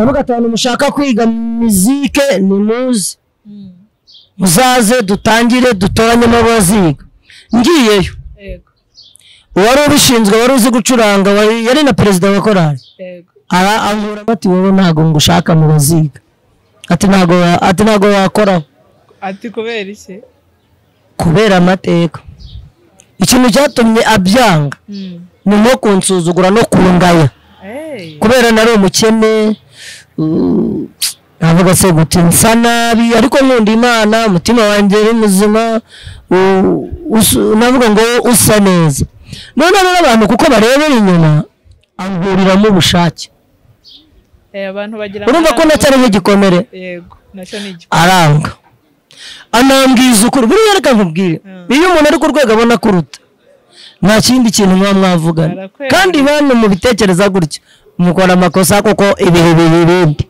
Aravuga ati abantu mushaka kwiga muzike nimuze, muzaze dutangire dutoranyemo abaziga. Ngiyeyo, uwari ubishinzwe wari uzi gucuranga yari na perezida wa korali, arankuramo ati wowe ntago ngushaka mu baziga, ati ntago wakoraho. Ati kubera iki? Kubera amateka. Ikintu cyatumye abyanga ni nko kunsuzugura no kungaya, kubera nari umukene, navuga se gute nsa nabi, ariko nkunda Imana, umutima wanjye ari muzima, navuga ngo usa neza. None rero abantu kuko barebera inyuma anguriramo ubushake, abantu bagira, urumva ko nacyo ari nk'igikomere. Yego, nacyo ni igikomere. Aranga anambwiza ukuri. Buriya reka nkubwire, iyo umuntu ari ku rwego abona kuruta, nta kindi kintu muba mwavugana, kandi bantu mubitekereza gutyo mukora amakosa, kuko ibihe bibi ibindi.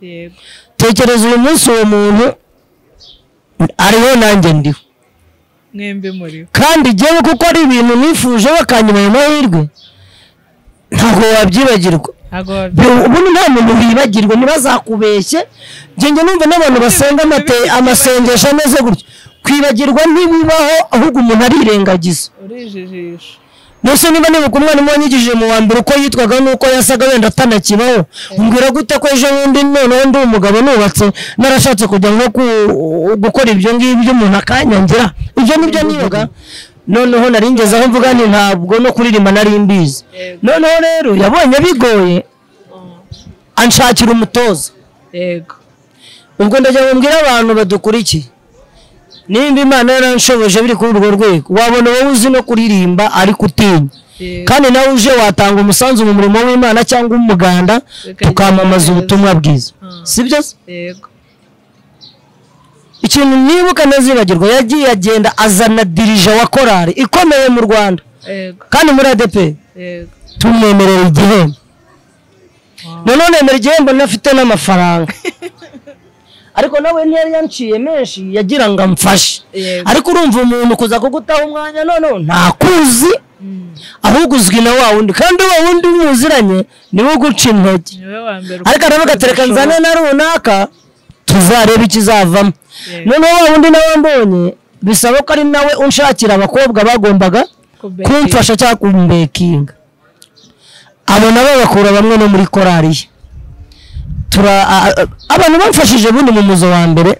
Tekereza uyu munsi uwo muntu ariho nanjye ndiho, mwembi muriho, kandi jyewe kuko ari ibintu nifuje bakanyuma ayo mahirwe, ntabwo wabyibagirwa. Ubundi nta muntu wibagirwa, ntibazakubeshye. Njye numva n'abantu basenga amasengesho ameze gutyo, kwibagirwa ntibibaho, ahubwo umuntu arirengagiza. Urijijisha. Mbese niba nibuka umwarimu wanyigishije mu wa mbere uko yitwaga n'uko yasaga wenda atanakibaho, umbwira gute ko ejo bundi noneho ndi umugabo nubatse narashatse kujya nko gukora ibyo ngibyo umuntu akanyangira, ibyo nibyo niyoga. Noneho nari ngeze aho mvuga nti ntabwo no kuririmba nari mbizi. Noneho rero yabonye bigoye anshakira umutoza. Yego. Ubwo ndajya mbwira abantu badukurikiye, nimba Imana yaranshoboje biri kuri urwo rwego, wabona wowe uzi no kuririmba ariko utinya, kandi nawe uje watanga umusanzu mu murimo w'Imana cyangwa umuganda, tukamamaza ubutumwa bwiza, sibyo se? Yego. Ikintu nibuka ntazibagirwa, yagiye agenda azana dirija wa korali ikomeye mu Rwanda, kandi muri ADP tumwemerera igihembo. Noneho nemera igihembo ntafite n'amafaranga, ariko nawe ntiyari yanciye menshi, yagira ngo amfashe. Ariko urumva umuntu kuza kugutaha umwanya, noneho ntakuzi, ahubwo uzwi na wa wundi, kandi wa wundi muziranye niwe uguca intege. Ariko aravuga ati reka nzane na runaka tuzarebe ikizavamo. Noneho wa wundi nawe mbonye bisaba ko ari nawe unshakira abakobwa bagombaga kumfasha cyangwa kumbekinga, abo nabo bakura bamwe no muri korali ye. Abantu bamfashije bundi mu muzo wa mbere,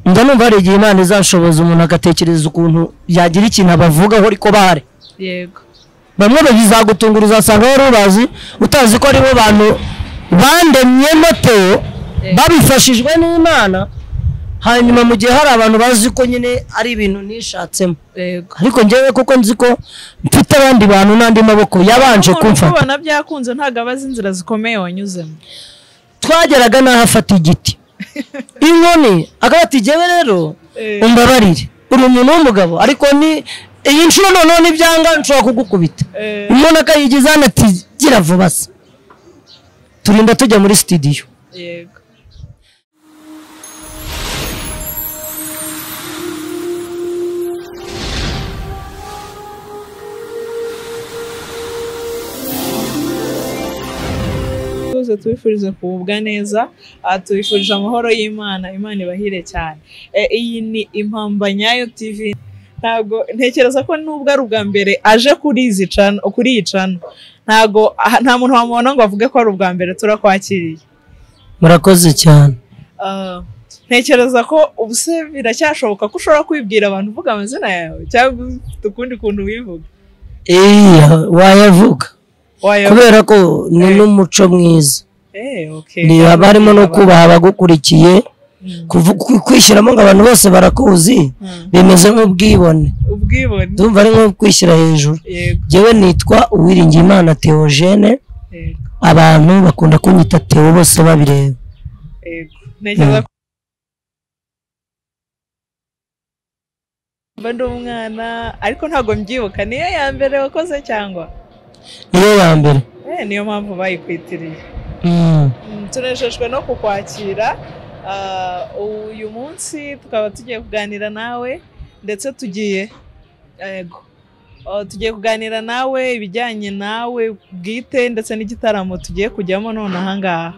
njya numva hari igihe Imana izashoboza umuntu agatekereza ukuntu yagira ikintu abavugaho ariko bahari. Yego. Bamwe bazagutungura, uzasanga wari ubazi utazi ko aribo bantu bandemyemo Theo babifashijwe n'Imana, hanyuma mu gihe hari abantu bazi ko nyine ari ibintu nishatsemo. Ariko njyewe kuko nzi ko mfite abandi bantu n'andi maboko yabanje kumfata. Ubona byakunze ntago abazi inzira zikomeye wanyuzemo. Twageraga naho afata igiti, inkoni, akaba ati jyewe rero umbabarire, uri umuntu w'umugabo, ariko ni iyi nshuro noneho nibyanga nshobora kugukubita. Umuntu akayigiza hano ati gira vuba se. Turinda tujya muri studio. Yego. Tubifurize kugubwa neza, tubifurije amahoro y'Imana, Imana ibahire cyane. Iyi ni Impamba Nyayo TV. Ntago ntekereza ko nubwo ari ubwa mbere aje kuri izi channel, kuri iyi channel, ntago nta muntu wamubona ngo avuge ko ari ubwa mbere. Turakwakiriye. Murakoze cyane. Ntekereza ko ubuse biracyashoboka ko ushobora kwibwira abantu uvuga amazina yawe cyangwa ukundi kuntu wivuga. Wayavuga kubera ko ni n'umuco mwiza. Ni haba harimo no kubaha abagukurikiye, kwishyiramo ngo abantu bose barakuzi, bimeze nk'ubwibone. Ndumva ari nko kwishyira hejuru. Jyewe nitwa Uwiringiyimana Theogene, abantu bakunda kunyita Theo bose babireba. Mba ndi umwana ariko ntago mbyibuka, niyo ya mbere wakoze cyangwa? Niyo ya mbere. Niyo mpamvu bayikwitiriye. Tunejejwe no kukwakira uyu munsi, tukaba tugiye kuganira nawe, ndetse tugiye tugiye kuganira nawe ibijyanye nawe bwite ndetse n'igitaramo tugiye kujyamo none aha ngaha.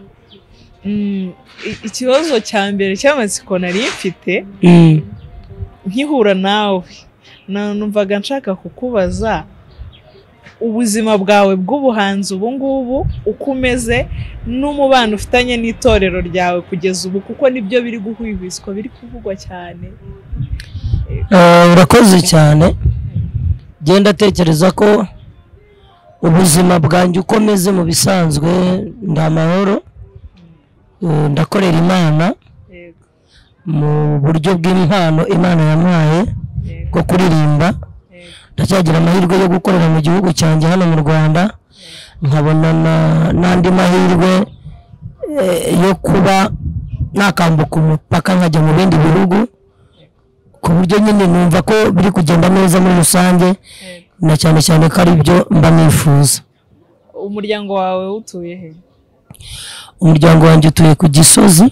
Ikibazo cya mbere cy'amatsiko nari mfite nkihura nawe, numvaga nshaka kukubaza ubuzima bwawe bw'ubuhanzi ubu ngubu uko umeze n'umubano ufitanye n'itorero ryawe kugeza ubu, kuko nibyo biri guhwihwiswa, biri kuvugwa cyane. Urakoze cyane. Genda tekereza ko ubuzima bwanjye uko meze mu bisanzwe ndamahoro, ndakorera Imana mu buryo bw'impano Imana yampaye bwo kuririmba. Ndacyagira amahirwe yo gukorera mu gihugu cyanjye hano mu Rwanda, nkabona n'andi mahirwe yo kuba nakambuka umupaka nkajya mu bindi bihugu, ku buryo nyine numva ko biri kugenda neza muri rusange, na cyane cyane ko ari byo mba nifuza. Umuryango wawe utuye he? Umuryango wanjye utuye ku Gisozi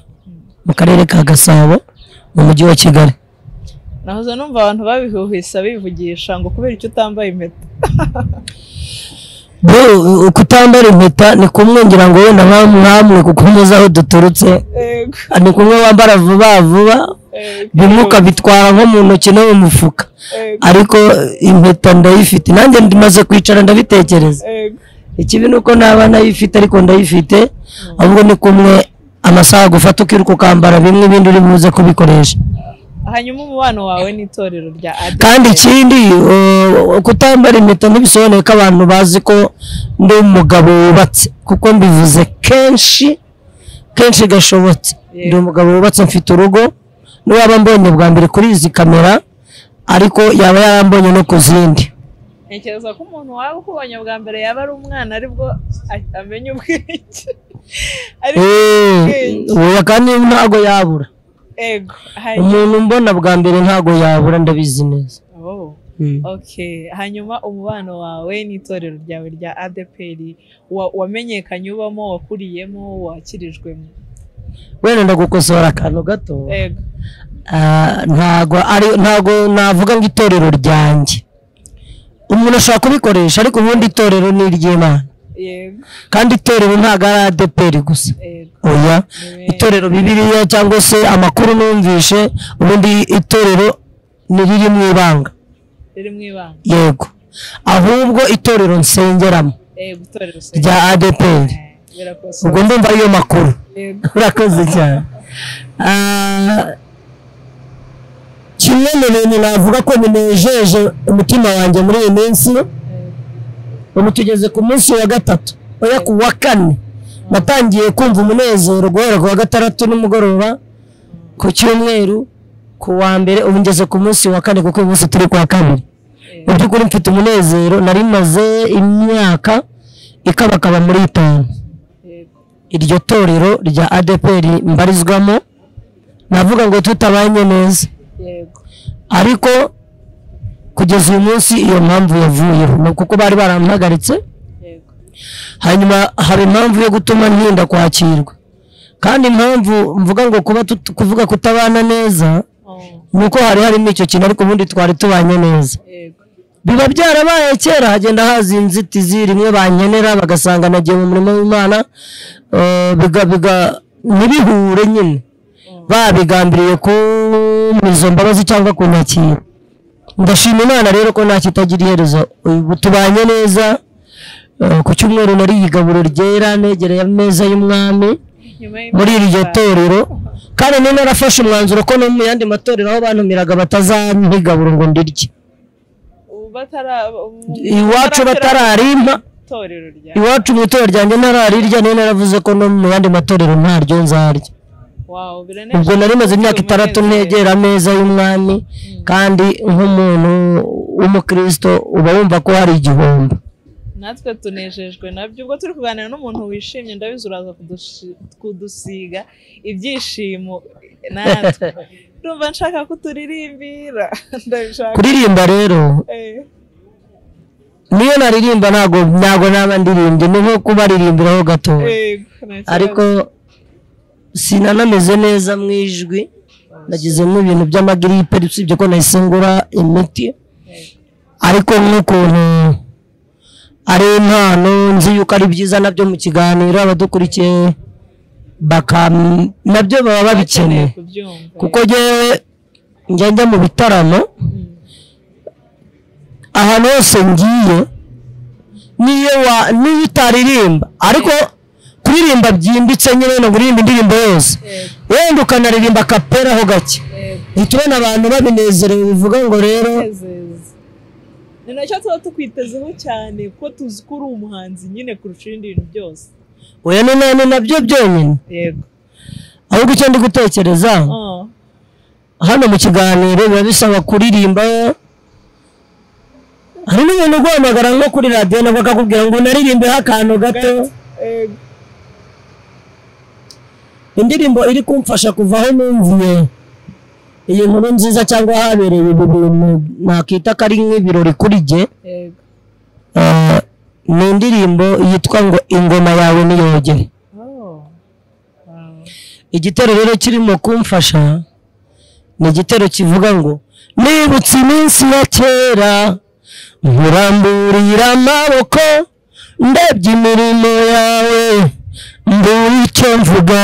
mu karere ka Gasabo mu mujyi wa Kigali. Nahoze numva abantu babihuhisa bivugisha ngo kubera icyo utambaye impeta. Bro, kutambara impeta ni kumwe ngira ngo wenda nkamwe kuko muzi aho duturutse, ni kumwe wambara vuba vuba bimwe ukabitwara nko mu ntoki no mu mufuka, ariko impeta ndayifite nanjye ndimaze kwicara ndabitekereza. Ikibi nuko naba nayifite ariko ndayifite, ahubwo ni kumwe amasaha gufata ukiruka ukambara bimwe ibindi uri buze kubikoresha. Hanyuma umubano wawe n'itorero rya ADEPR. Kandi ikindi kutambara impeta ntibisobanuye ko abantu bazi ko ndi umugabo wubatse, kuko mbivuze kenshi kenshi gashobotse. Ndi umugabo wubatse, mfite urugo, n'uwaba mbonye bwa mbere kuri izi kamera ariko yaba yarambonye no ku zindi. Ntekereza ko umuntu waba ukubonye bwa mbere yaba ari umwana aribwo amenya ubwenge. Oya, kandi ntago yabura. Ego, umuntu mbona bwa mbere ntago yabura, ndabizi neza. Okay, hanyuma umubano wawe n'itorero ryawe rya ADEPR wamenyekanye ubamo, wakuriyemo, wakirijwemo? Wenda ndagukosora akantu gato. Ego. Ntago navuga ngo itorero ryanjye, umuntu ashobora kubikoresha, ariko ubundi itorero ni iry'Imana. Yego. Kandi itorero ntago ari ADEPR gusa. Oya, itorero Bibiliya cyangwa se amakuru numvishe, ubundi itorero ni riri mu ibanga. Riri mu ibanga. Yego. Ahubwo itorero nsengeramo. Yego, itorero rya ADEPR. Ubwo ndumva ariyo makuru. Urakoze cyane. Kimwe mu bintu navuga ko binejeje umutima wanjye muri iyi minsi, ubu tugeze ku munsi wa gatatu, oya ku wa kane, natangiye kumva umunezero guhera ku wa gatandatu nimugoroba, ku cyumweru, ku wa mbere, ubu ngeze ku munsi wa kane kuko uyu munsi turi ku wa kabiri. Mu by'ukuri mfite umunezero, nari maze imyaka ikabakaba muri 5. Iryo torero rya ADEPR mbarizwamo, navuga ngo tutabanye neza. Ariko kugeza uyu munsi iyo mpamvu yavuyeho, kuko bari barampagaritse. Hanyuma haba impamvu yo gutuma ntinda kwakirwa. Kandi impamvu mvuga ngo kuba kuvuga kutabana neza nuko hari harimo icyo kintu, ariko ubundi twari tubanye neza. Biba byarabaye kera, hagenda haza inzitizi, rimwe bankenera bagasanga nagiye mu murimo w'Imana, ntibihure nyine, babigambiriye ku izo mbabazi cyangwa kunyakira. Ndashima Imana rero ko nta kitagira iherezo, ubu tubanye neza. Ku cyumweru nari igaburo ryera negereye ameza y'umwami muri iryo torero, kandi nari narafashe umwanzuro ko no mu yandi matorero aho bantumiraga batazampa ngo ndirye. Iwacu batararimpa, iwacu mu itorero ryanjye ntararirya, nari naravuze ko no mu yandi matorero ntaryo nzarya. Ubwo nari maze imyaka 6 negera ameza y'umwami, kandi nk'umuntu w'umukristo uba wumva ko hari igihombo. Natwe tunejejwe nabyo. Ubwo turi kuganira n'umuntu wishimye, ndabizi uraza kudusiga ibyishimo natwe. Ndumva nshaka kuturirimbira. Ndabishaka kuririmba rero. Niyo naririmba ntago naba ndirimbye, ni nko kubaririmbiraho gato. Ariko sinanameze neza mu ijwi, nagizemo ibintu by'amagiripe, usibye ko nahise ngura imiti. Ariko nk'ukuntu ari impano nzi yuko ari byiza nabyo mu kiganiro abadukurikiye Baka nabyo baba babikeneye, kuko njyewe njya mu bitaramo ahantu hose ngiye, niyo utaririmba ariko kuririmba byimbitse nyine no kuririmba indirimbo yose, wenda ukanaririmba kapera ho gake, ntitubona abantu babinezerewe. Bivuga ngo rero ni nacyo tuba tukwitezeho cyane, ko tuzi ko uri umuhanzi nyine kurusha ibindi bintu byose. Oya, ni nabyo byonyine. Yego. Ahubwo icyo ndi gutekereza hano mu kiganiro biba bisaba kuririmba. Hari n'umuntu uguhamagara nko kuri radiyo nabwo akakubwira ngo naririmbeho akantu gato. Indirimbo iri kumfasha kuva aho numviye iyi nkuru nziza cyangwa habereye ibi bintu nakita ko ari nk'ibirori kuri jye, ni indirimbo yitwa ngo ingoma yawe niyogere. Igitero rero kirimo kumfasha ni igitero kivuga ngo nibutse iminsi ya kera, nkuramburira amaboko, ndebye imirimo yawe mbura icyo mvuga,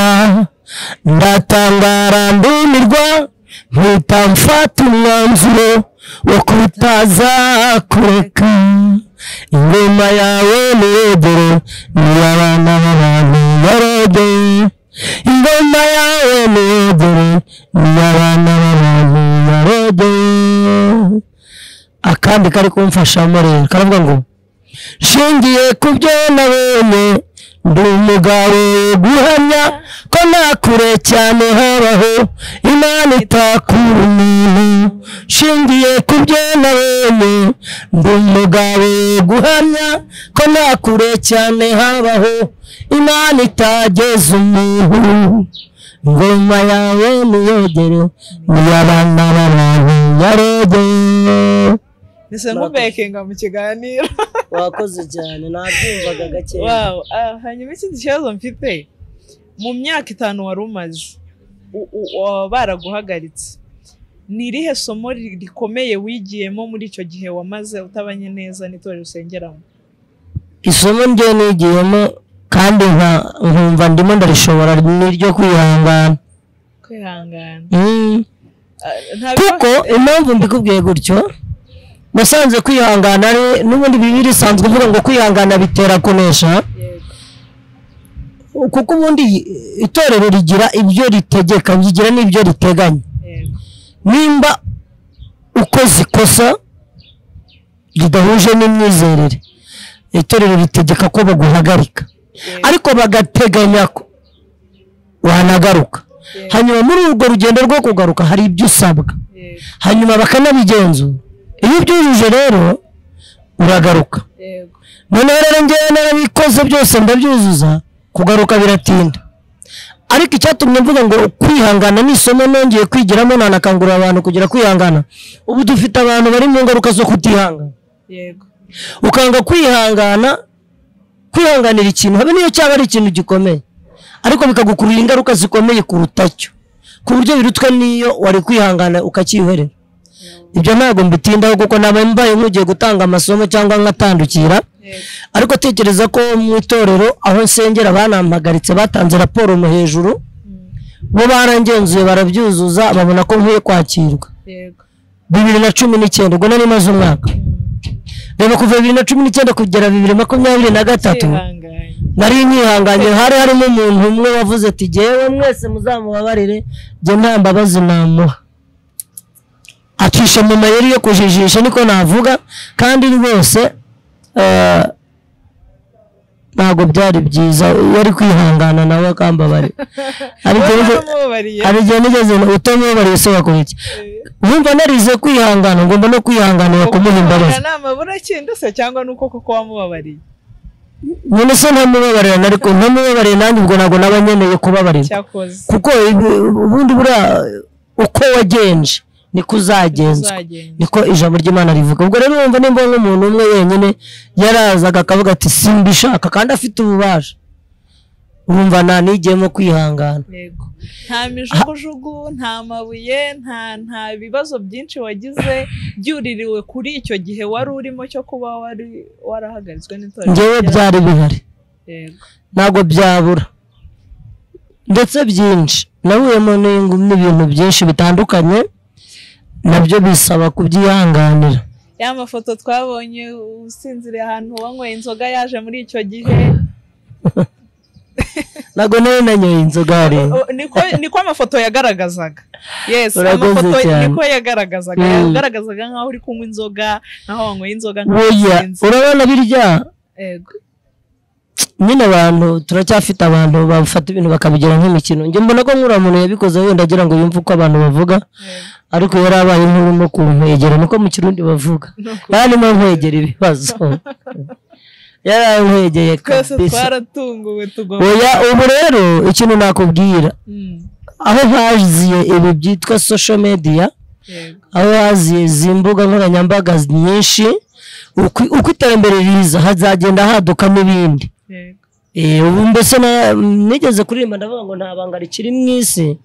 ndatangara ndumirwa, mpita mfata umwanzuro wo kutazakureka. Ingoma yawe niyogere, niy'abana b'abantu yarogeye. Ingoma yawe niyogere, niy'abana b'abantu yarogeye. Akandi kari kumfashamo rero karavuga ngo nshingiye ku byo nabonye, ndi umugabo guhamya ko nta kure cyane habaho Imana itakura umuntu. Nshingiye ku byo nabonye, ndi umugabo guhamya ko nta kure cyane habaho Imana itageza umuntu. Ingoma yawe niyogere, niy'abana b'abantu yarogeye. Nise nkubekenga mu kiganiro. Wakoze cyane, nabyumvaga gake. Wow, hanyuma ikindi kibazo mfite, mu myaka 5 wari umaze baraguhagaritse, ni irihe somo rikomeye wigiyemo muri icyo gihe wamaze utabanye neza n'itorero usengeramo? Isomo njye nigiyemo kandi nkumva ndimo ndarishobora n'iryo kwihangana. Kwihangana. Kuko impamvu mbikubwiye gutyo, nasanze kwihangana ari n'ubundi Bibiliya isanzwe ivuga ngo kwihangana bitera kunesha. Kuko ubundi itorero rigira ibyo ritegeka, rigira n'ibyo riteganya. Nimba ukoze ikosa ridahuje n'imyizerere, itorero ritegeka ko baguhagarika, ariko bagateganya ko wanagaruka. Hanyuma muri urwo rugendo rwo kugaruka hari ibyo usabwa, hanyuma bakanabigenzura. Iyo ubyujuje rero uragaruka. Noneho rero njyewe narabikoze byose ndabyuzuza, kugaruka biratinda. Ariko icyatumye mvuga ngo kwihangana ni isomo nongeye kwigiramo, nanakangurira abantu kugira kwihangana. Ubu dufite abantu bari mu ngaruka zo kutihangana. Ukanga kwihangana, kwihanganira ikintu habe niyo cyaba ari ikintu gikomeye, ariko bikagukurura ingaruka zikomeye kuruta cyo, ku buryo birutwa niyo wari kwihangana ukakihorera. Ibyo ntabwo mbitindaho kuko naba mbaye nkugiye gutanga amasomo cyangwa nkatandukira. Ariko tekereza ko mu itorero aho nsengera banampagaritse, batanze raporo mu hejuru, bo barangenzuye barabyuzuza, babona ko nkwiye kwakirwa. 2019 ubwo nari maze umwaka. Reba kuva 2019 kugera 2023 nari nkihanganye. Hari harimo umuntu umwe wavuze ati jyewe mwese muzamubabarire, jye nta mbabazi namuha. Acisha mu mayeri yo kujijisha, niko navuga, kandi rwose ntabwo byari byiza. Yari kwihangana nawe akambabarira. Ariko igihe nigeze utamubabariye se wakora iki? Wumva narize kwihangana, ngomba no kwihanganira kumuha imbabazi. Cyangwa nuko koko wamubabariye? None se ntamubabarira, ariko ntamubabariye nanjye ubwo ntabwo naba nkeneye kubabarirwa, kuko ubundi buriya uko wagenje niko uzagenzwa, niko ijambo ry'Imana rivuga. Ubwo rero wumva nimba nk'umuntu umwe wenyine yarazaga akavuga ati simbishaka kandi afite ububasha, urumva nta nigiyemo kwihangana. Nta mijugujugu, nta mabuye, nta bibazo byinshi wagize byuririwe kuri icyo gihe wari urimo cyo kuba wari warahagaritswe n'itorero? Njyewe byari bihari, ntabwo byabura. Ndetse byinshi nahuyemo n'ibintu byinshi bitandukanye, nabyo bisaba kubyihanganira. Ya mafoto twabonye usinziriye ahantu wanyweye inzoga yaje muri icyo gihe. Ntabwo nari nanyoye inzoga hariya. Niko amafoto yagaragazaga. Yes, amafoto niko yagaragazaga. Yagaragazaga nkaho uri kunywa inzoga, nkaho wanyweye inzoga, nkaho usinze. Urabona birya? Yego. Nyine abantu turacyafite abantu bafata ibintu bakabigira nk'imikino. Njye mbona ko nkura umuntu yabikoze wenda agira ngo yumve uko abantu bavuga, ariko yari abaye nk'urimo kunkwegera, niko mu Kirundi bavuga. Barimo nkwegera ibibazo. Yarankwegeye kabisa. Twaratunguwe tugomba. Oya, ubu rero ikintu nakubwira, aho haziye ibi byitwa social media, aho haziye izi mbuga nkoranyambaga nyinshi, uko iterambere riza hazagenda haduka n'ibindi. Ubu mbese nigeze kuririmba ndavuga ngo nta banga rikiri mu isi,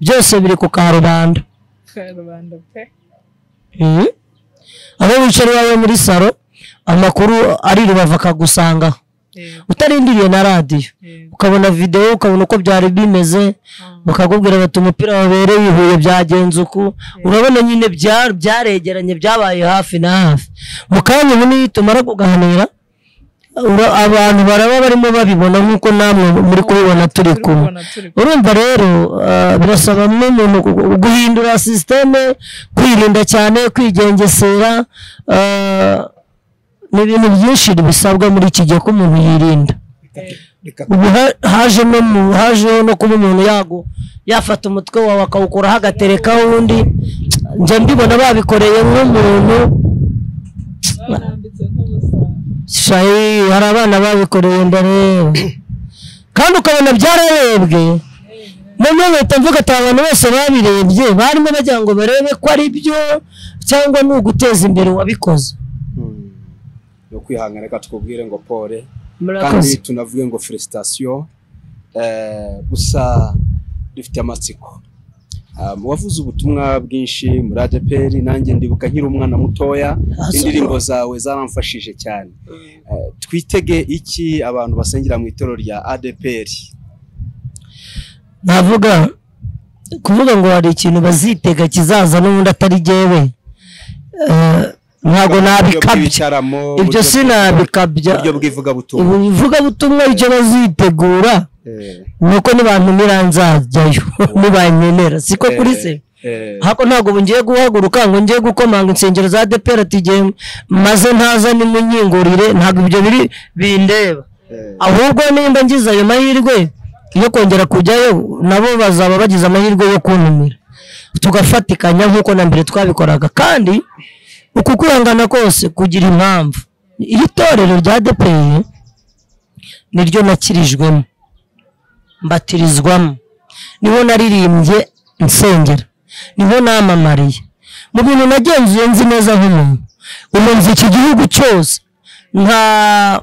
byose biri ku karubanda. Aho wicara iwawe muri saro, amakuru ari Rubavu akagusangaho, utarindiriye na radiyo, ukabona videwo, ukabona uko byari bimeze, bakakubwira bati umupira wabereye i Huye byagenze uku. Urabona nyine byaregeranye, byabaye hafi na hafi. Mu kanya ubu nitumara kuganira, abantu baraba barimo babibona nk'uko namwe muri kubibona turi kumwe. Urumva rero birasaba n'umuntu guhindura sisiteme, kwirinda cyane, kwigengesera. Ni ibintu byinshi bisabwa muri iki gihe ko umuntu yirinda. Ubu haje no kuba umuntu yafata umutwe wawe akawukuraho agaterekaho undi. Njya mbibona babikoreye nk'umuntu. Hari abana babikoreye ndareba, kandi ukabona byararebwe. Noneho bahita mvuga ati abantu bose babirebye barimo bagira ngo barebe ko ari byo cyangwa ni uguteza imbere uwabikoze. No kwihangana, reka tukubwire ngo pole, kandi tunavuge ngo felicitation. Gusa dufite amatsiko. Wavuze ubutumwa bwinshi muri ADEPR, nanjye ndibuka nkiri umwana mutoya, indirimbo zawe zaramfashije cyane. Twitege iki abantu basengera mu itorero rya ADEPR? Navuga kuvuga ngo hari ikintu bazitega kizaza n'ubundi atari jyewe, ntabwo nabikabya. Ibyo sinabikabya. Uburyo bw'ivugabutumwa. Ivugabutumwa icyo bazitegura nuko nibantumira nzajyayo, nibankenera, siko kuri se. Hako ntabwo ngiye guhaguruka ngo ngiye gukomanga insengero za ADEPR ati maze ntaza nimunyingurire, ntabwo ibyo biri bindeba. Ahubwo nimba ngize ayo mahirwe yo kongera kujyayo, nabo bazaba bagize amahirwe yo kuntumira, tugafatikanya nk'uko na mbere twabikoraga. Kandi uku kwihangana kose kugira impamvu. Iri torero rya ADEPR niryo nakirijwemo, mbatirizwamo, niho naririmbye nsengera, niho namamariye. Mu bintu nagenzuye nzi neza nk'umuntu umunzi iki gihugu cyose, nta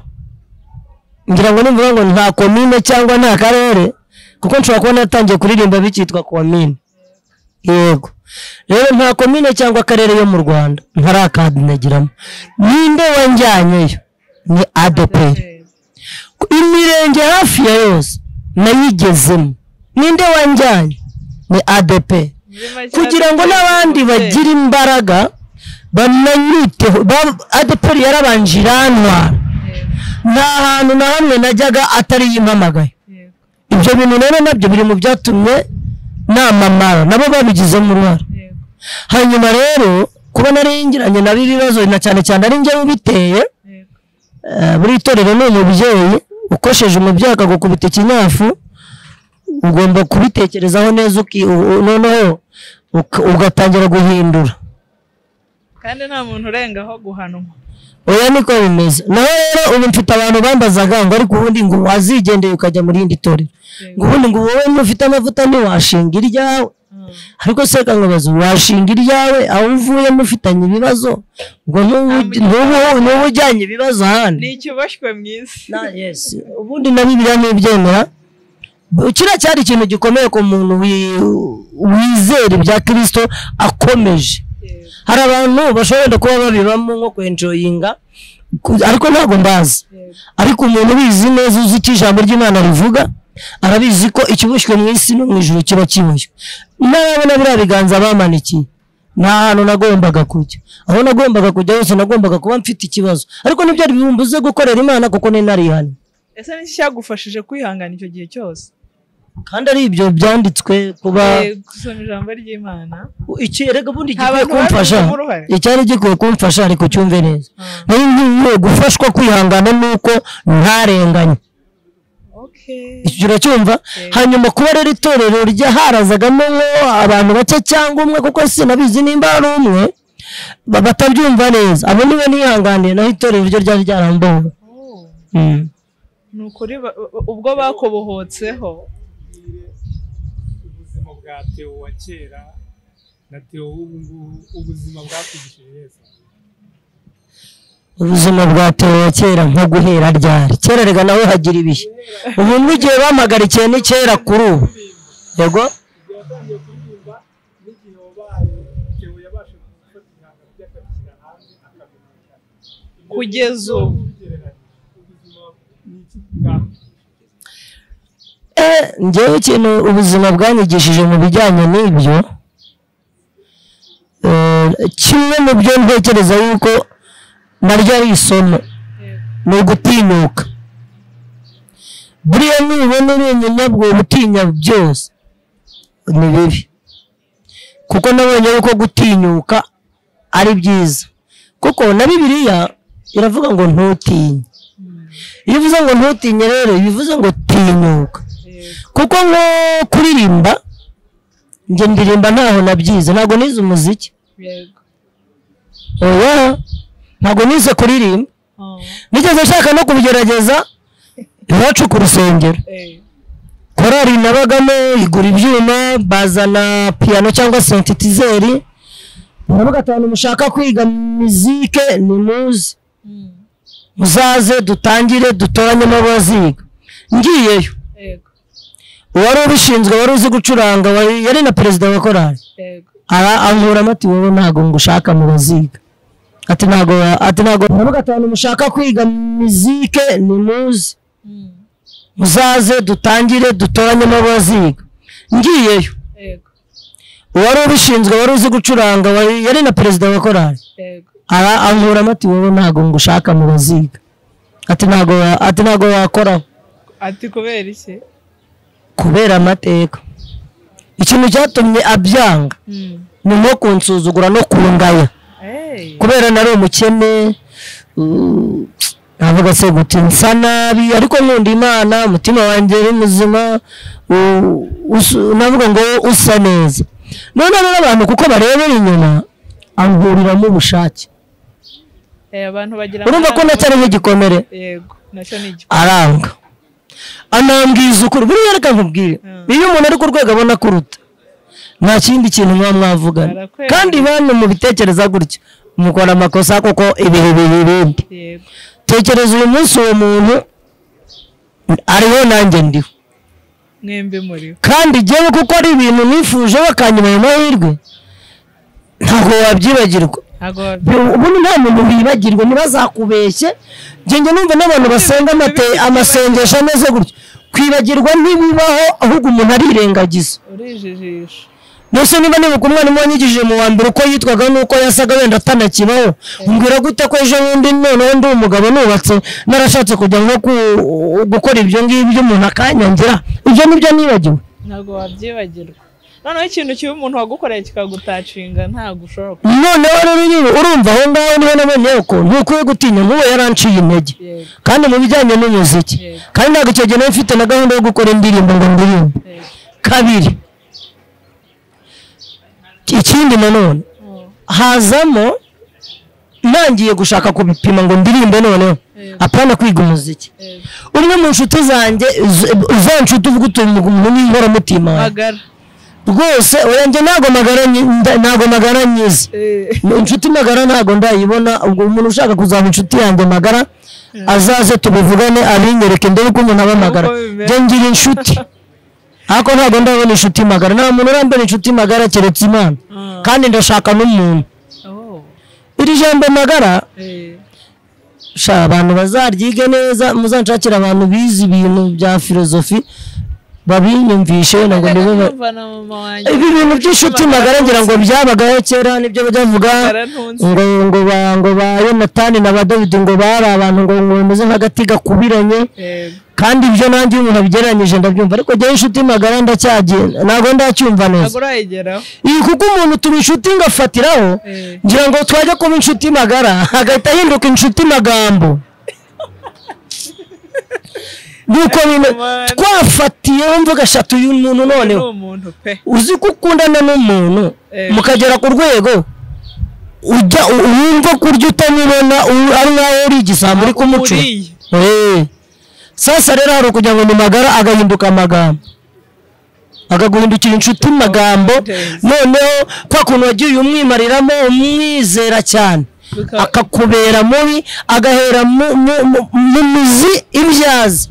ngira ngo nimvuga ngo nta komine cyangwa nta karere, kuko nshobora kuba natangiye kuririmba bikitwa komine. Yego rero nta komine cyangwa akarere yo mu Rwanda ntarakandagiramo. Ninde wanjyanyeyo? Ni ADEPR. Imirenge hafi ya yose nayigezemo. Ninde wanjyanye? Ni ADEPR. Kugira ngo n'abandi bagire imbaraga bananyiteho. ADEPR yarabanje irantwara, nta hantu na hamwe najyaga atari yimpamagaye. Ibyo bintu rero nabyo biri mu byatumye namamara, nabo babigizemo uruhare. Hanyuma rero kuba naringiranye nabo ibibazo, na cyane cyane ari njye ubiteye. Buri itorero ni umubyeyi ukosheje umubyeyi akagukubita ikinyafu, ugomba kubitekerezaho neza, noneho ugatangira guhindura. Kandi nta muntu urengaho guhanwa. Oya, niko bimeze. Naho rero ubu mfite abantu bambazaga ngo ariko ubundi ngo wazigendeye ukajya muri indi torero, ngo ubundi ngo wowe mufite amavuta ntiwashinga iryawe. Ariko se kangobaza, washinga iryawe aho uvuye mufitanye ibibazo, ngo n'ubu ujyanye ibibazo ahandi? Ni ikiboshywe mu isi. Yes, ubundi na Bibiliya ntibyemera. Kiriya cyari ikintu gikomeye ku muntu wizera ibya Kristo akomeje. Hari abantu bashobora kuba babibamo nko kwenjoyinga, ariko ntabwo mbazi. Ariko umuntu ubizi neza, uzi icyo ijambo ry'Imana rivuga, Arabizi ko ikiboshywe mu isi no mu ijuru kiba kiboshywe. Nabona biriya biganza bamanikiye, nta hantu nagombaga kujya. Aho nagombaga kujya hose nagombaga kuba mfite ikibazo, ariko ntibyari bimbuze gukorera Imana kuko nari narihannye. Ese ni iki cyagufashije kwihangana icyo gihe cyose? Kandi ari ibyo byanditswe kuba gusoma ijambo ry'Imana. Iki erega ubundi gikwiye kumfasha, icyari gikwiye kumfasha ariko cyumve neza. Nari nkwiye gufashwa kwihangana nuko ntarenganye. Icyo uracyumva? Hanyuma kuba rero itorero rya harazagamo abantu bake cyangwa umwe, kuko sinabizi nimba ari umwe batabyumva neza, abo nibo nihanganiye, naho itorero ryo ryari ryarambowe. Ni ukuri ubwo bakobohotseho. Ubuzima bwa Theo wa kera na Theo w'ubu ngubu, ubuzima bwakwigishije neza. Ubuzima bwa Theo wa kera nko guhera ryari kera, rega nawe hagira ibihe. Ubu n'igihe bampagarikiye ni kera kuri ubu. Yego kugeza ubu njyewe ikintu ubuzima bwanyigishije mu bijyanye n'ibyo, kimwe mu byo ntekereza yuko naryo ari isomo, ni ugutinyuka. Buriya nubona uri umunyabwoba utinya byose ni bibi, kuko nabonye yuko gutinyuka ari byiza, kuko na Bibiliya iravuga ngo ntutinye. Iyo uvuze ngo ntutinye rero bivuze ngo tinyuka. Kuko nko kuririmba, njye ndirimba ntaho nabyize, ntabwo nize umuziki. Oya, ntabwo nize kuririmba. Nigeze nshaka no kubigerageza iwacu ku rusengero. Korali nabagamo igura ibyuma, bazana piano cyangwa synthesizer. Baravuga ati abantu mushaka kwiga muzike nimuze, muzaze dutangire dutoranyemo abaziga. Ngiyeyo, uwari ubishinzwe wari uzi gucuranga yari na perezida wa korali, ankuramo ati wowe ntabwo ngushaka mu baziga. Ati ntabwo baravuga ati abantu mushaka kwiga muzike nimuze, muzaze dutangire dutoranyemo abaziga. Ngiyeyo, uwari ubishinzwe wari uzi gucuranga yari na perezida wa korali, ankuramo ati wowe ntabwo ngushaka mu baziga. Ati ntabwo wakoraho. Ati kubera iki? Kubera amateka. Ikintu cyatumye abyanga ni nko kunsuzugura no kungaya, kubera nari umukene, navuga se guti nsa nabi, ariko nkunda Imana, umutima wanjye ari muzima, navuga ngo usa neza. None rero abantu kuko barebera inyuma, ankuriramo ubushake. Abantu bagira urumva ko nacyari nk'igikomere. Yego, nacyo ni igikomere. Aranga anambwiza ukuri. Buriya reka nkubwire, iyo umuntu ari ku rwego abona kuruta, nta kindi kintu muba mwavugana. Kandi bantu mubitekereza gutya mukora amakosa, kuko ibihe bihe ibindi. Tekereza uyu munsi uwo muntu ariho nanjye ndiho, mwembi muriho. Kandi jyewe kuko ari ibintu nifuje bakanyuma ayo mahirwe, ntabwo wabyibagirwa. Ubundi nta muntu wibagirwa, ntibazakubeshye. Njye numva n'abantu basenga amasengesho ameze gutyo, kwibagirwa ntibibaho, ahubwo umuntu arirengagiza. Urijijisha. Mbese niba nibuka umwarimu wanyigishije mu wa mbere uko yitwaga n'uko yasaga wenda atanakibaho, umbwira gute ko ejo bundi noneho ndi umugabo nubatse narashatse kujya nko gukora ibyo ngibyo umuntu akanyangira, ibyo nibyo nibagiwe. Ntabwo wabyibagirwa. Noneho ikintu kiba umuntu wagukoreye kikagutacinga ntabwo ushobora. Noneho rero urumva aho ngaho niho nabonye ko ntukwiye gutinya. Nk'uwo yaranciye intege kandi mu bijyanye n'umuziki, kandi ntabwo icyo gihe nari mfite na gahunda yo gukora indirimbo ngo ndirimbe. Kabiri, ikindi nanone hazamo ntangiye gushaka kubipima ngo ndirimbe noneho, apana kwiga umuziki. Umwe mu nshuti zanjye, za nshuti uvuga uti n'inkoramutima rwose, oya njye ntabwo magara nyizi. Inshuti magara ntabwo ndayibona. Ubwo umuntu ushaka kuzaba inshuti yanjye magara azaze tubivugane, abinyereke ndebe uko umuntu aba magara. Njye ngira inshuti, ariko ntabwo ndabona inshuti magara. Nta muntu urambona inshuti magara keretse Imana, kandi ndashaka n'umuntu. Iri jambo magara, sha abantu bazaryige neza, muzanshakira abantu bize ibintu bya filozofi Babinyumvishe ntabwo ndibona. Ibi bintu by'inshuti magara ngira ngo byabagaho kera, nibyo bajyavuga ngo ngo ba Yonatani na ba Dawidi ngo bari abantu ngo bameze nk'agati gakubiranye. Kandi ibyo nanjye umuntu abigereranyije ndabyumva, ariko jyewe inshuti magara ndacyagenda ntabwo ndacyumva neza. Iyi kuko umuntu tuba inshuti ngafatiraho, ngira ngo twajya kuba inshuti magara agahita ahinduka inshuti magambo. Nuko twafatiyeho mvuga eshatu y'umuntu noneho uzi ko ukundana n'umuntu mukagera ku rwego ujya wumva kurya utamubona ari nkaho uri igisambo uri kumucura. Sasa rero hari ukugira ngo ni magara agahinduka amagambo, akaguhindukira inshuti magambo. Noneho kwa kuntu wagiye umwimariramo umwizera cyane akakubera mubi, agahera mu mizi ibyazi,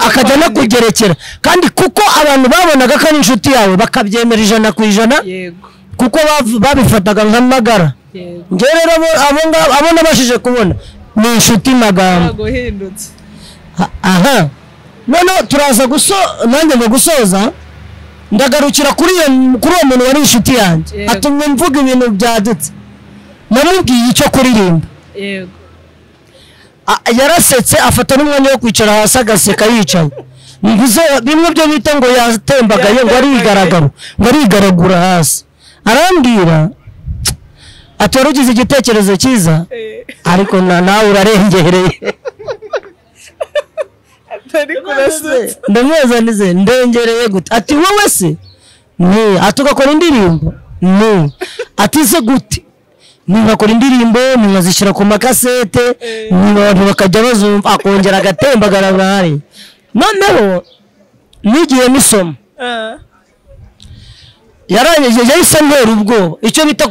akajya no kugerekera. Kandi kuko abantu babonaga ko ari inshuti yawe bakabyemera 100%, kuko babifataga nk'amagara. Njye rero abo nabashije kubona ni inshuti magambo. Aha noneho turaza nanjye ngo gusoza ndagarukira kuri uwo muntu wari inshuti yanjye atumye mvuga ibintu byadutse. Namubwiye icyo kuririmba. Yego. Yarasetse afata n'umwanya wo kwicara hasi agaseka yicaye. Mvuze bimwe byo bita ngo yatembagaye ngo arigaragara, ngo arigaragura hasi. Arambwira ati wari ugize igitekerezo cyiza ariko nawe urarengereye. Ndamweza ndengereye gute? Ati wowe se ni ati ugakora indirimbo ni ati se gute? Nibakora indirimbo nkazishyira ku makasete abantu bakajya bazumva, akongera agatembagara ngahari. Noneho nigiye misoma yarangije yahise antera ubwoba, icyo bita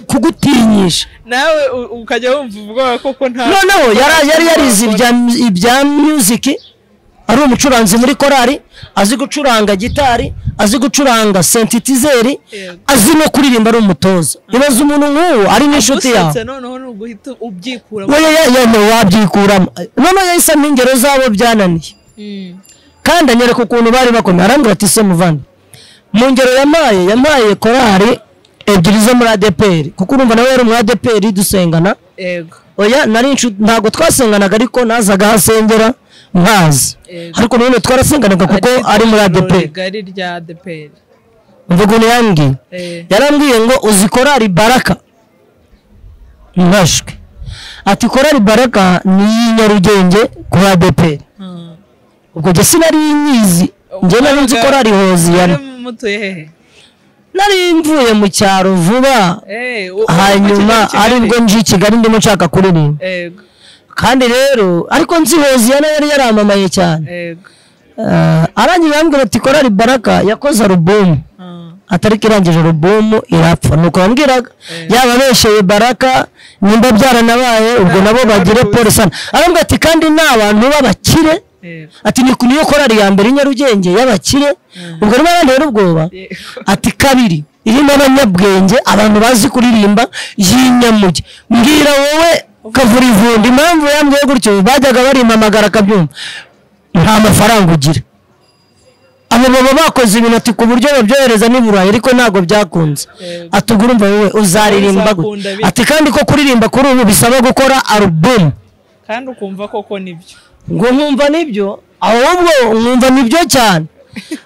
kugutinyisha nawe ukajya wumva ubwoba koko nta. Noneho yari yarize ibya music, ari umucuranzi muri korari, azi gucuranga gitari, azi gucuranga synthesizer, azi no kuririmba, ari umutoza. Ibaza umuntu nk'uwo ari n'inshuti yawe noneho nuguhita ubyikuramo. Wabyikuramo. Noneho yahise ampa ingero zabo byananiye, kandi anyereka ukuntu bari bakomeye. Arambwira ati se muvandi, mu ngero yamaye korari ebyiri zo muri ADPR, kuko urumva nawe yari muri ADPR dusengana. Yego. Oya nari inshuti, ntabwo twasenganaga ariko nazaga ahasengera nkazi, ariko none twarasenganaga kuko ari muri ADPR. Rigari rya ADPR. Mvugo yambwiye, yarambwiye ngo uzi korari Baraka nkashwe. Ati korari Baraka ni Nyarugenge kuri ADPR. Ubwo njye sinari nyizi, njye nari nzi korari Hoziyana. Nari mvuye mu cyaro vuba, hanyuma aribwo nje i Kigali ndimo nshaka kuririmba. Kandi rero ariko nzi Hoziyana yari yaramamaye cyane. Arangije arambwira ati korari Baraka yakoze alubumu, atariko irangije alubumu irapfa. Nuko bambwiraga yaba abesheye Baraka nimba byaranabaye ubwo nabo bagire polisi. Arambwira ati kandi ni abantu b'abakire, ati ni niyo korari ya mbere Nyarugenge y'abakire. Ubwo rero barantera ubwoba. Ati kabiri irimo abanyabwenge, abantu bazi kuririmba y'inyamugi. Mbwira wowe Kavurivundi impamvu yambwiye gutyo, bajyaga barimpamagara akabyumva, nta mafaranga ugira. Abo baba bakoze ibintu ati ku buryo babyohereza n'i Burayi, ariko ntabwo byakunze. Ati ubwo urumva wowe uzaririmba gute? Ati kandi ko kuririmba kuri ubu bisaba gukora alubumu. Kandi ukumva koko nibyo. Ngo nkumva nibyo, ahubwo nkumva nibyo cyane.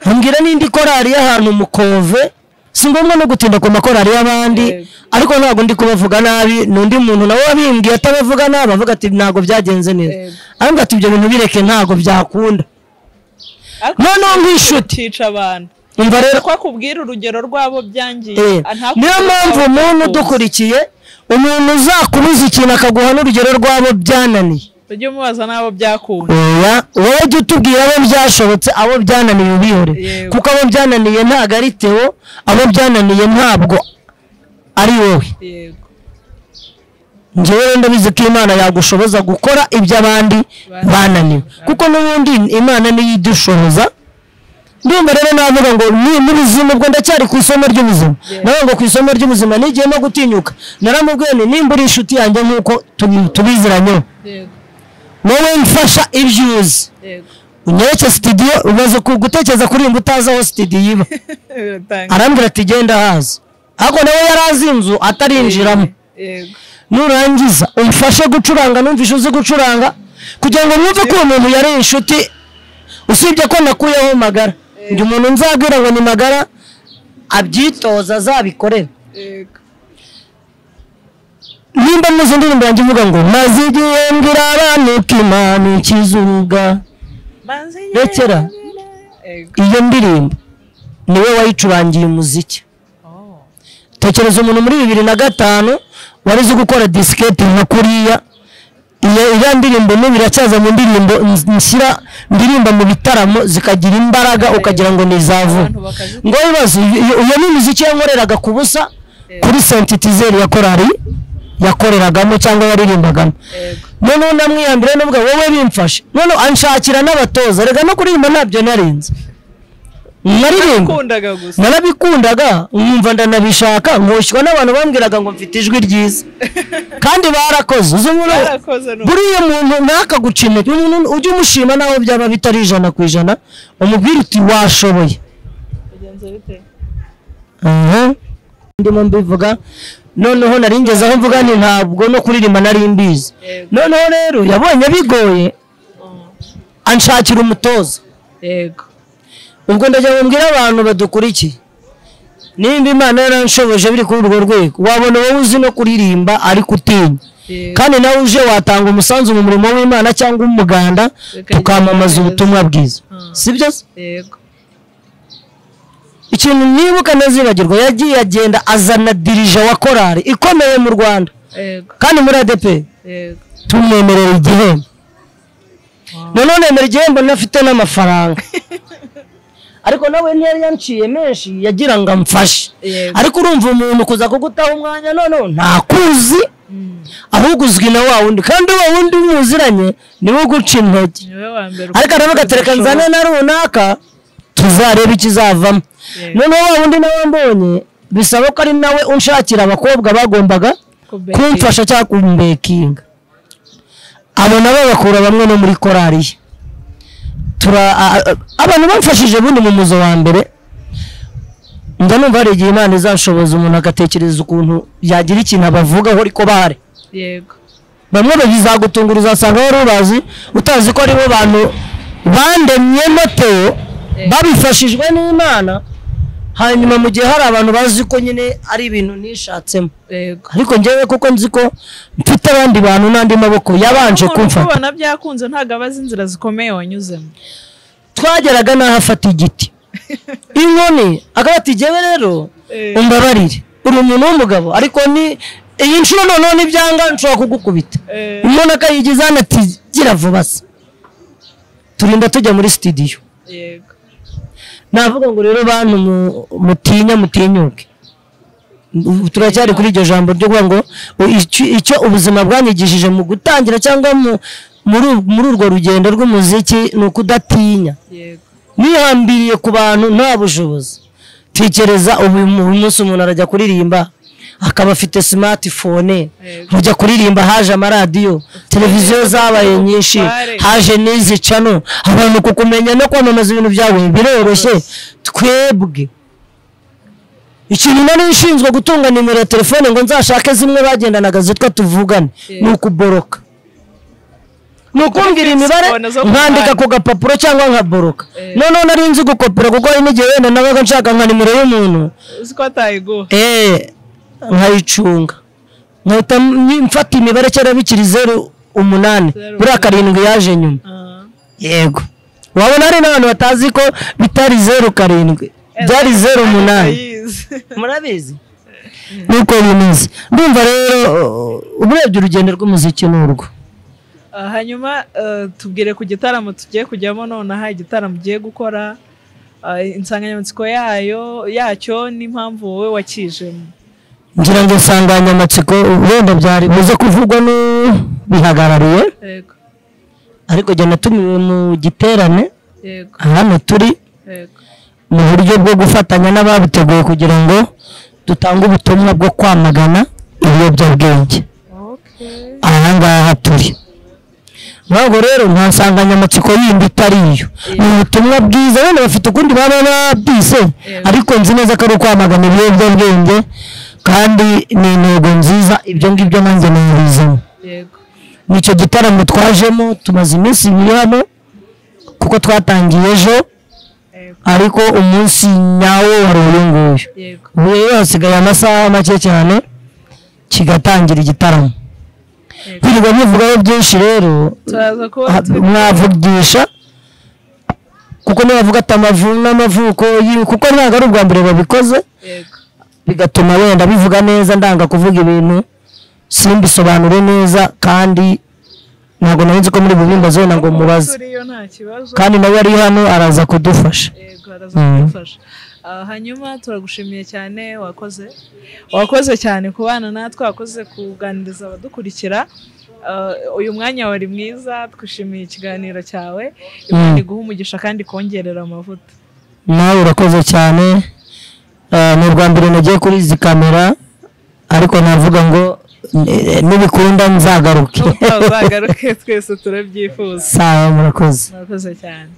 Ambwira n'indi korari y'ahantu mukove, si ngombwa no gutinda ku makorari y'abandi, ariko ntabwo ndi kubavuga nabi, n'undi muntu nawe wabimbwiye atabavuga nabi, avuga ati ntabwo byagenze neza. Arambwira ati ibyo bintu bireke ntabwo byakunda. Noneho nk'inshuti cyica abantu. Umva rero ko akubwira urugero rwabo byangiye. Niyo mpamvu umuntu udukurikiye, umuntu uzakubuza ikintu akaguha n'urugero rwabo byananiye, ujye umubaza n'abo byakunda. Oya, wowe jya utubwira abo byashobotse, abo byananiye ubihore, kuko abo byananiye ntabwo ari Theo, abo byananiye ntabwo ari wowe. Njyewe ndabizi ko Imana yagushoboza gukora ibyo abandi bananiwe, kuko n'ubundi Imana niyo idushoboza. Ndumva rero navuga ngo n'ubuzima ubwo ndacyari ku isomo ry'ubuzima. Nawe ngo ku isomo ry'ubuzima nigiye no gutinyuka. Naramubwiye nti nimba uri inshuti yanjye nk'uko tubiziranyeho, wowe mfasha ibyo uzi, Unyereke studio, umaze gutekereza kuririmba utazi aho studio iba. Arambwira ati genda haza. Ariko nawe yarazi inzu atarinjiramo. Nurangiza umfashe gucuranga, numvishe uzi gucuranga kugira ngo mwumve ko uwo muntu yari inshuti, usibye ko nakuyeho magara. Ndi umuntu nzabwira ngo ni magara abyitoza azabikorera. Nimba muzi indirimbo yanjye ivuga ngo mazigiye mbwira abantu ko Imana ikiza uruga. Rekera iyo ndirimbo niwe wayicurangiye umuziki. Tekereza umuntu muri 2005 wari uzi gukora diskete nka kuriya, iyo ndirimbo n'ubu iracyaza mu ndirimbo nshyira ndirimba mu bitaramo zikagira imbaraga ukagira ngo ni izavu. Ngo ibibazo iyo ni imiziki yankoreraga ku busa kuri sensitizer ya korali yakoreragamo cyangwa yaririmbagamo. Noneho ndamwiyambira n'ubwo wowe bimfashe. Noneho anshakira n'abatoza, rega no kuririmba ntabyo narinze. Narabikundaga nkumva ndanabishaka, nkoshywa n'abantu bambwiraga ngo mfite ijwi ryiza. Kandi barakoze. Buriya muntu ntakaguca intege, ujye umushima naho byaba bitari 100%, umubwire uti washoboye. Ndimo mbivuga noneho naringeze aho mvuga nti ntabwo no kuririmba nari mbizi. Noneho rero yabonye bigoye anshakira umutoza. Yego. Ubwo ndajya mbwira abantu badukurikiye, nimba Imana yaranshoboje biri kuri urwo rwego, wabona wowe uzi no kuririmba ariko utinya, kandi nawe uje watanga umusanzu mu murimo w'Imana cyangwa umuganda, tukamamaza ubutumwa bwiza. Sibyo se? Yego. Ikintu nibuka ntazibagirwa, yagiye agenda azana dirija wa korali ikomeye mu Rwanda. Kandi muri ADP tumwemerera igihembo. Noneho nemera igihembo nafite n'amafaranga. Ariko nawe ntiyari yanciye menshi, yagira ngo amfashe. Ariko urumva umuntu kuza kugutaha umwanya noneho ntakuzi, ahubwo uzwi na wa wundi, kandi wa wundi muziranye niwe uguca intege. Ariko aravuga ati reka nzane na runaka tuzareba ikizavamo. Noneho wa wundi nawe mbonye bisaba ko ari nawe unshakira abakobwa bagombaga kumfasha cyangwa kumbekinga. Abo nabo bakura bamwe no muri korali ye. Abantu bamfashije bundi mu muzo wa mbere, ndanumva hari igihe Imana izashoboza umuntu agatekereza ukuntu yagira ikintu abavugaho ariko bahari. Yego. Bamwe bazagutungura uzasanga wari ubazi utazi ko aribo bantu bandemyemo Theo babifashijwe n'Imana, hanyuma mu gihe hari abantu bazi ko nyine ari ibintu nishatsemo. Ariko njyewe kuko nzi ko mfite abandi bantu n'andi maboko yabanje kumfata. Ubona byakunze ntago abazi inzira zikomeye wanyuzemo. Twageraga naho afata igiti inkoni akaba ati jyewe rero umbabarire, uri umuntu w'umugabo ariko ni iyi nshuro noneho nibyanga nshobora kugukubita. Umuntu akayigiza hano ati gira vuba se. Turinda tujya muri studio. Yego. Navuga ngo rero bantu mutinya mutinyuke. Turacyari kuri iryo jambo ryo kuvuga ngo icyo ubuzima bwanyigishije mu gutangira cyangwa muri urwo rugendo rw'umuziki ni ukudatinya. Yego. Nihambiriye ku bantu nta bushobozi. Tekereza ubu umunsi umuntu arajya kuririmba akaba afite smartphone, ujya kuririmba haje amaradiyo, televiziyo zabaye nyinshi, haje n'izi channel, abantu kukumenya no kwamamaza ibintu byawe biroroshye. Twebwe ikintu nari nshinzwe gutunga nimero ya telefone ngo nzashake zimwe bagendanaga zitwa tuvugane, ni ukuboroka, ni ukumbwira imibare nkandika ku gapapuro cyangwa nkaboroka. Noneho nari nzi gukopera kuko hari n'igihe wenda nabaga nshaka nka nimero y'umuntu nkayicunga nkahita mfata imibare cyera bikiri 0 8 buriya 7 yaje nyuma. Yego. Wabona hari n'abantu batazi ko bitari 0 7 byari 0 8. Murabizi nuko bimeze. Ndumva rero uburebye urugendo rw'umuziki n'urwo. Hanyuma tubwire ku gitaramo tugiye kujyamo nonaha, igitaramo ugiye gukora, insanganyamatsiko yayo yacyo n'impamvu wowe wakijemo. Ngira ngo insanganyamatsiko wenda byari buze kuvugwa n'ubihagarariye. Yego. Ariko jye natumiwe mu giterane. Yego. Hano turi. Yego. Mu buryo bwo gufatanya n'ababiteguye kugira ngo dutange ubutumwa bwo kwamagana ibiyobyabwenge. Okay. Aha ngaha turi. Ntabwo rero nta nsanganyamatsiko yindi itari iyo, ni ubutumwa bwiza. Wenda bafite ukundi baba babise, ariko nzi neza ko ari ukwamagana ibiyobyabwenge, kandi ni intego nziza. Ibyo ngibyo nanjye nabizemo. Nicyo gitaramo twajemo, tumaze iminsi ibiri hano kuko twatangiye ejo, ariko umunsi nyawo wari uyu nguyu. Ubu rero hasigaye amasaha make cyane kigatangira igitaramo. Kwirirwa bivugaho byinshi rero mwavugisha, kuko nibavuga ati n'amavuko, kuko ntabwo ari ubwa mbere babikoze, bigatuma wenda bivuga neza. Ndanga kuvuga ibintu simbisobanure neza, kandi ntabwo nari nzi ko muri bubimbaze wenda ngo mubaze, kandi nawe ari hano araza kudufasha. Hanyuma turagushimiye cyane, wakoze cyane kubana natwe, wakoze kuganiriza abadukurikira. Uyu mwanya wari mwiza, twishimiye ikiganiro cyawe. Imana iguhe umugisha kandi kongerera amavuta. Nawe urakoze cyane. Ni ubwa mbere nagiye kuri izi kamera, ariko navuga ngo nibikunda nzagaruke. Uzagaruke, twese turabyifuza. Sawa, murakoze. Murakoze cyane.